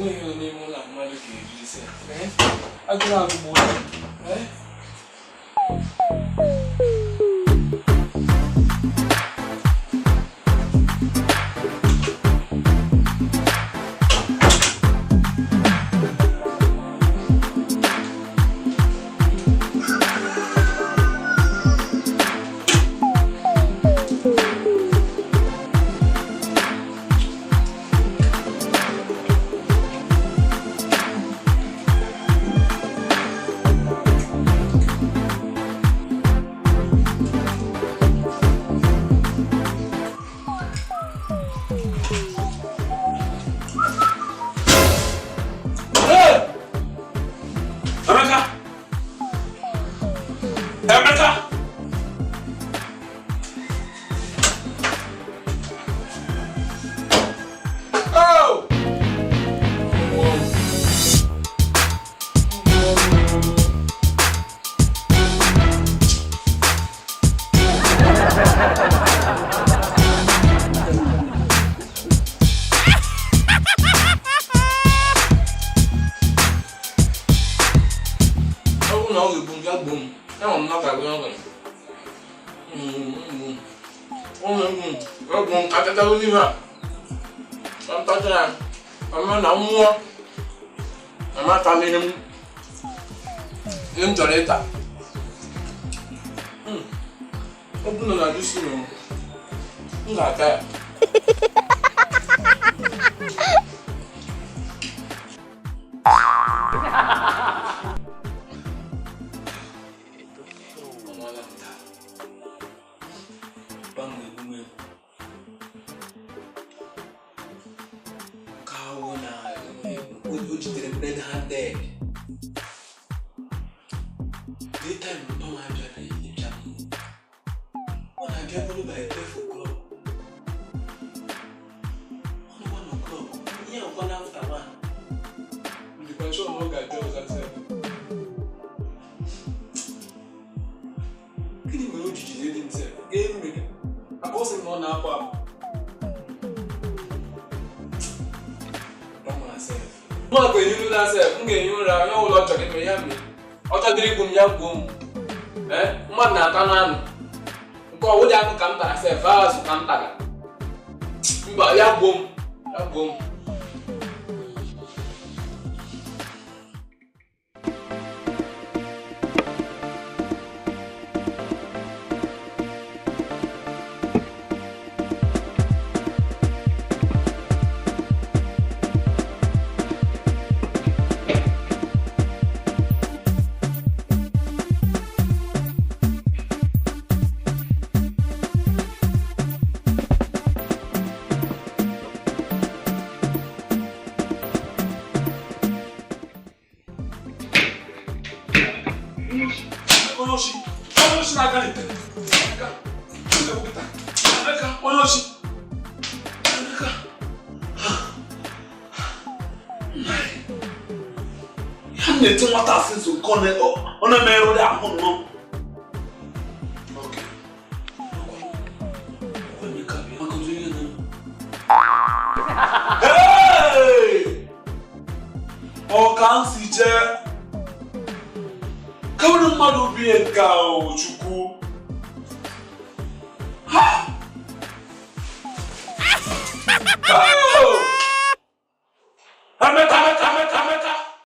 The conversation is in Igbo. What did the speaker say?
Enweghị ihe nọ n'ime ụlọ a mmadụ ga-eriri sef. Agụrụ agụgbuo ya. Hey! Emeka! Emeka! Oh! Ọ bụrụ na ọ ga-egbu m, ya gbuo m. Ama m na ọ ga-agụ ya ọgụ. Ọ bụ m kachachalụ n'ihe a. Ka m tacha ya, ka m mara na mmụọ amatala ihe m chọrọ ịta. Ọ bụrụ na na si m ga-ata ya. Ọnwụọla m taa. Papa m ga-egbu m egbu. Nke awụ na o jidere m red handed. Daytime mpa m abịara ịbịa m. Ọ na-abịa bụrụ by 12 o'clock. Ọ nọ 1 o'clock. Ihe akwa na after 1. Ndịkwa sure na ọ ga-abịa ọzọ sef. Gịnị mere o ji jide dị m sef? Gịnị mere? Maka ọ sị m na ọ na-apụ apụ. Mpa m sef. Mụ akwa ehi ụra sef, m ga-ehi ụra, onye ọbụla ọ chọrọ ime ya mee. Ọ chọdịrị igbu m, ya gbuo m. Ee, mmadụ na-ata n'anụ. Nke ọwụ dị anụ ka m tara sef, azụ ka m tara. Mba, ya gbuo m, ya gbuo m. Onye oshi! Onye oshi na-aga n'ite! Emeka! Emeka! Onye oshi! Emeka! Ya na-eti nwata asị nso nke ọ na-emerụ dị ahụ nnọọ. Okay. Ọkwa Emeka bịa. Maka otu ihe na- Hey! Ọ ka m si jee ka onye mmadụ bie nke a o Chukwu. Ha! Oh! Emeka! Emeka! Emeka! Emeka!